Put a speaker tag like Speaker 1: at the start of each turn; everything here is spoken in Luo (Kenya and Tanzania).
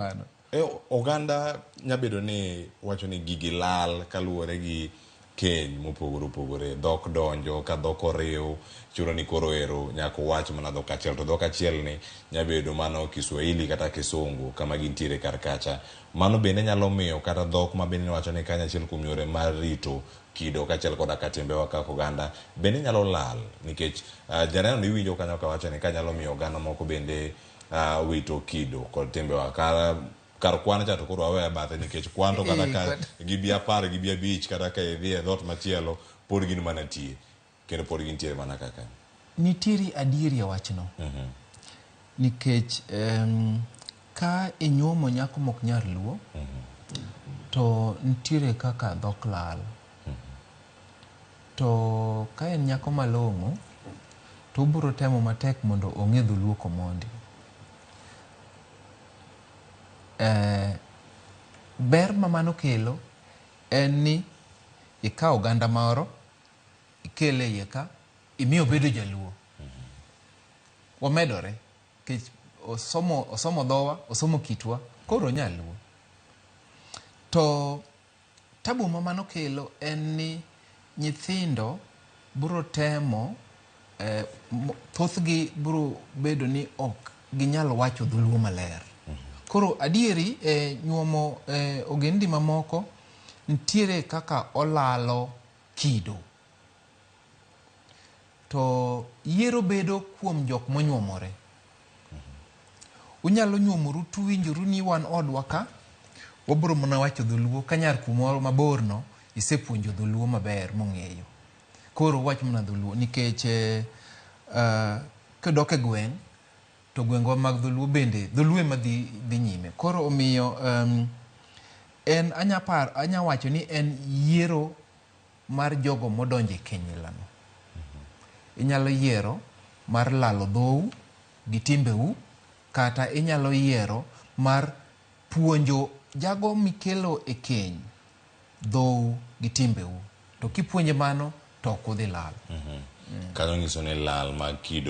Speaker 1: Mano.
Speaker 2: E, oganda nyabedo ni wacho ni gigi lal kaluwore gi keny mopogore opogore. Dhok donjo, ka dhok oriw, chuno ni koro ero nyaka uwach mana dhok achiel. To dhok achiel ni nyabedo mano Kiswahili kata Kisungu kama gintiere kar kacha. Mano bende nyalo miyo kata dhok ma bende niwacho ni kanyo achiel kuom yore mar rito kido kaachiel koda ka timbewa kaka oganda bende nyalo lal nikech uh, janeno iwinjo kanyo kawacho ni ka nyalo miyo oganda moko bende wito kido kod timbewa kar kar kwan cha to koro waweya bathe nikech kwan to kata ka gibi apar gibi abich kata ka idhi e dhoot machielo pod gin mana tie kendo pod gintiere mana kaka
Speaker 1: Nitiere adieri e wachno. Nikech ka inyuomo nyako mok nyar Luo, to nitiere kaka dhok lal. To ka en nyako malong'o, to obiro temo matek mondo ong'e dholuo komondi. Eh, ber ma mano kelo en ni ikawo oganda moro, ikele iye ka, imiyo obedo jaluo. Wamedore, nikech osomo, osomo dhowa, osomo kitwa, koro onyaluo. To Tabu ma mano kelo en ni nyithindo biro temo eh, thothgi biro bedo ni ok ginyal wacho dholuo maler. Koro adieri eh, nyuomo eh, ogendni mamoko nitiere kaka olalo kido. To yiero bedo kuom jok monyuomore. Unyalo nyuomoru tuwinjoru ni wan odwa ka, wabiro mana wacho dholuo ka nyar kumoro mabor no isepuonjo dholuo maber mong'eyo. Koro wach mana dholuo nikech eh, kidok e gweng' to gwengwa mag dholuo bende dholuo ema dhi, dhi nyime. Koro omiyo um, en anya par, anya wacho ni en yiero mar jogo modonjo e keny ilano. Inyalo yiero mar lalo dhou gi timbeu kata inyalo yiero mar puonjo jago mikelo e keny dhou gi timbeu. To kipuonje mano to ok udhi lal.
Speaker 2: Kanyo nyiso ni lal mag kido.